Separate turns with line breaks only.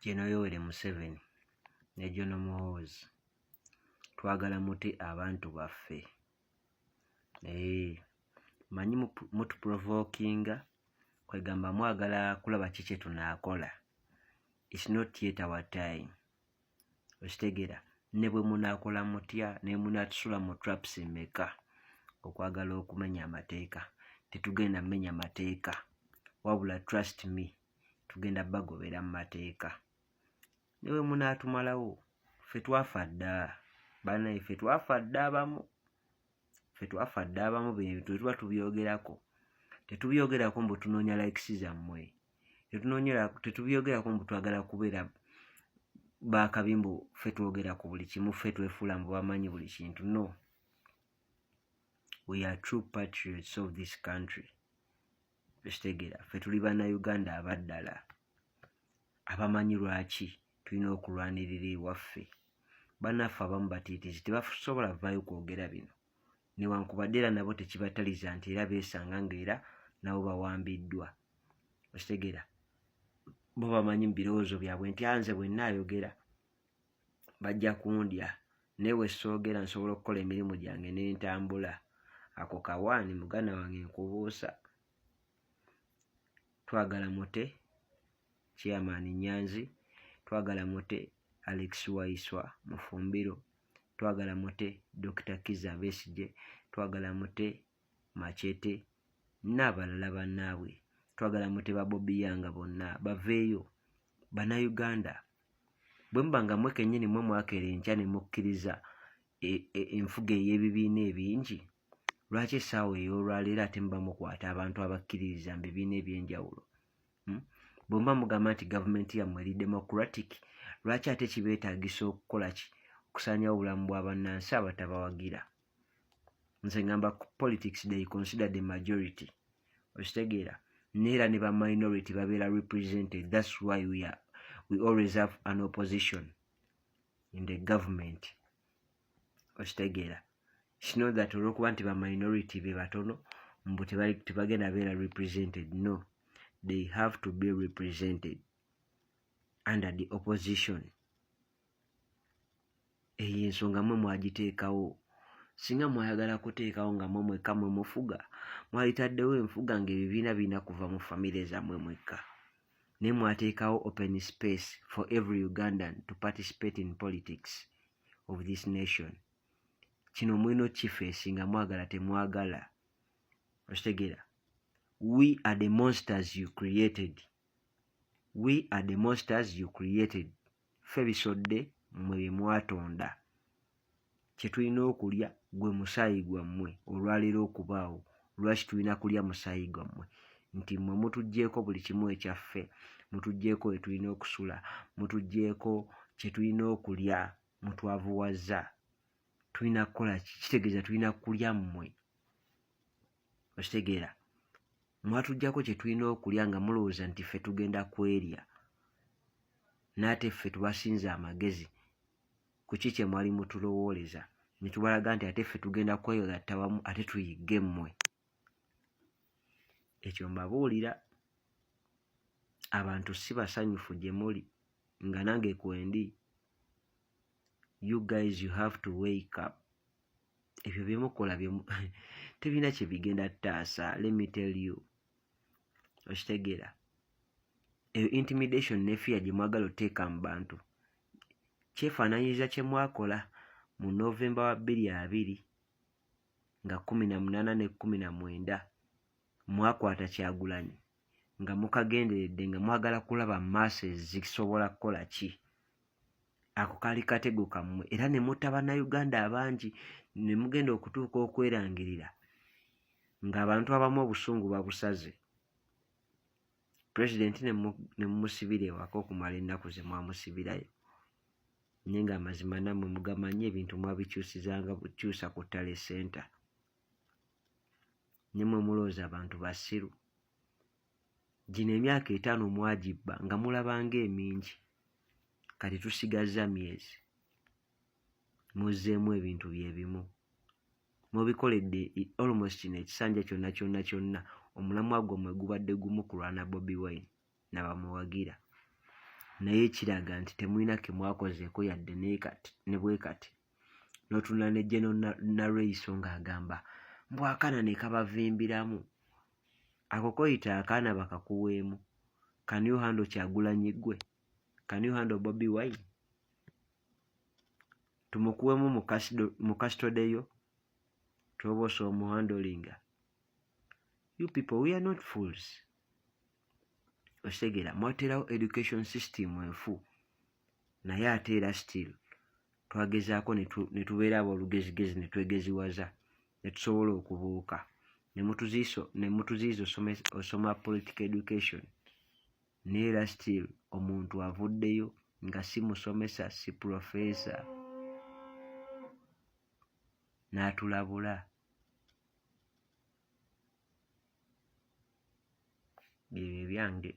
General Yoweri Museveni ne General Muhoozi, twagala mute abantu baffe. Manyi mutuprovokinga, kwegamba mwagala kulaba ki kye tunaakola. It's not yet our time. Okitegeera? Ne bwe munaakola mutya, ne munaatusula mu traps mmeka okwagala okumenya amateeka, tetugenda mmenya mateeka. Wabula trust me, tugenda bagobera mu mateeka. Ne bwe munaatumalawo, ffe twafa dda. Bannaye, ffe twafa dda abamu, ffe twafa dda abamu. Bino tuba tubyogerako, tetubyogerako mbu tunoonya likes zammwe, tetubyogerako mbu twagala kubeera bakabi, mbu ffe twogera ku buli kimu, ffe twefuula mbu bamanyi buli kintu. No, we are true patriots of this country. Ekitegeera, ffe tuli Bannayuganda abaddala abamanyi lwaki tulina okulwanirira ewaffe. Bannaffe abamu batiitizi, tebasobola vaayo kwogera bino, newankubadde era nabo tekibataliza nti era beesanga nga era nabo bawambiddwa. Okitegeera? Bo bamanyi mu birowoozo byabwe nti anze bwe nnaayogera bajja kundya, naye bwe soogera nsobola okukola emirimu gyange n'entambula. Ako kawaani, muganda wange, nkubuusa. Twagala mute Chairman Nyanzi, twagala mute Alex Waiswa Mufumbiro, twagala mute Dr Kiza Besigye, twagala mute Machete n'abalala bannaabwe, twagala mute ba Bobi Young bonna baveeyo. Bannayuganda, bwe muba nga mmwe kennyini mmwe mwakeera enkya ne mukkiriza enfuga ey'ebibiina ebingi, lwaki essaawa ey'olwaleero ate muba mukwata abantu abakkiririza mu bibiina ebyenjawulo? Bwe muba mugamba nti gavumenti yammwe eri democratic, lwaki ate kibeetaagisa okukola ki, okusaanyawo obulamu bwa bannansi abatabawagira? Nze ngamba politics, they consider the majority. Okitegeera? Neera ne ba minority babeera represented. That's why we always have an opposition in the government. Okitegeera? It's not that olwokuba nti ba minority be batono mbu tebagenda beera represented. No, they have to be represented under the opposition. Eyo ensonga mwe mwagiteekawo. Singa mwayagala kuteekawo nga mwe mwekka mwe mufuga, mwalitaddewo enfuga ng'ebibiina birina kuva mu famire zammwe mwekka, naye mwateekawo open space for every Ugandan to participate in politics of this nation. Kino mulina okifeesi nga mwagala temwagala. Okitegeera? We are the monsters you created. We are the monsters you created. Ffe bisodde mmwe bye mwatonda. Kye tulina okulya gwe musaayi gwammwe. Olwaleero okubaawo, lwaki tulina kulya musaayi gwammwe, nti mmwe mutuggyeeko buli kimu ekyaffe, mutuggyeeko we tulina okusula, mutuggyeeko kye tulina okulya, mutwavuwazza? Tulina kukola ki? Kitegeeza tulina kulya mmwe. Okitegeera? Mwatuggyako kye tulina okulya nga mulowooza nti ffe tugenda kwerya, n'ate ffe tubasinza amagezi. Ku ki kye mwali mutulowooleza, ne tubalaga nti ate ffe tugenda kwegatta wamu ate tuyigge mmwe? Ekyo mbabuulira, abantu si basanyufu gye muli, nga nange kwendi. You guys, you have to wake up. Ebyo byemukola tebirina kye bigenda ttaasa. Let me tell you. Okitegeera? Eyo intimidation ne fear gye mwagala oteeka mu bantu kyefaananyiriza kye mwakola mu Novemba wa 2020 nga 18 ne 19. Mwakwata Kyagulanyi nga mukagenderedde, nga mwagala kulaba masses zisobola kukola ki. Ako kaali katego kammwe, era ne mutta Bannayuganda abangi, ne mugenda okutuuka okwerangirira ng'abantu abamu obusungu babusaze. Pulezidenti ne mumusibira ewaka okumala ennaku ze mwamusibirayo, naye ng'amazima nammwe mugamanyi, ebintu mwabikyusizanga bukyusa ku tally center, ne mwe mulowooza abantu basiru. Gino emyaka 5 mwagibba nga mulabanga emingi, kati tusigazza myezi, muzzeemu ebintu bye bimu mubikoledde almost kino ekisanja kyonna kyonna kyonna. Omulamwa gwammwe gubadde gumu, kulwana Bobi Wine nabamuwagira. Naye kiraga nti temulina ke mwakozeeko yadde nekati ne bwe kati. N'otunula ne General Nalweyiso ng'agamba mbu akaana ne kabavimbiramu. Ako koyita akaana bakakuweemu. Can you handle Kyagulanyi ggwe? Can you handle Bobi Wine? Tumukuwemu mu custody yo twoba osobola omuhandlinga. You people, we are not fools. Okitegeera, mwaterawo education system enfu, naye ate era still twagezaako ne tubeera aboolugezigezi ne twegeziwaza ne tusobola okubuuka ne mutuziyiza osoma political education. Naye era still omuntu avuddeyo nga si musomesa, si professor, n'atulabula. Byebyo ebyange.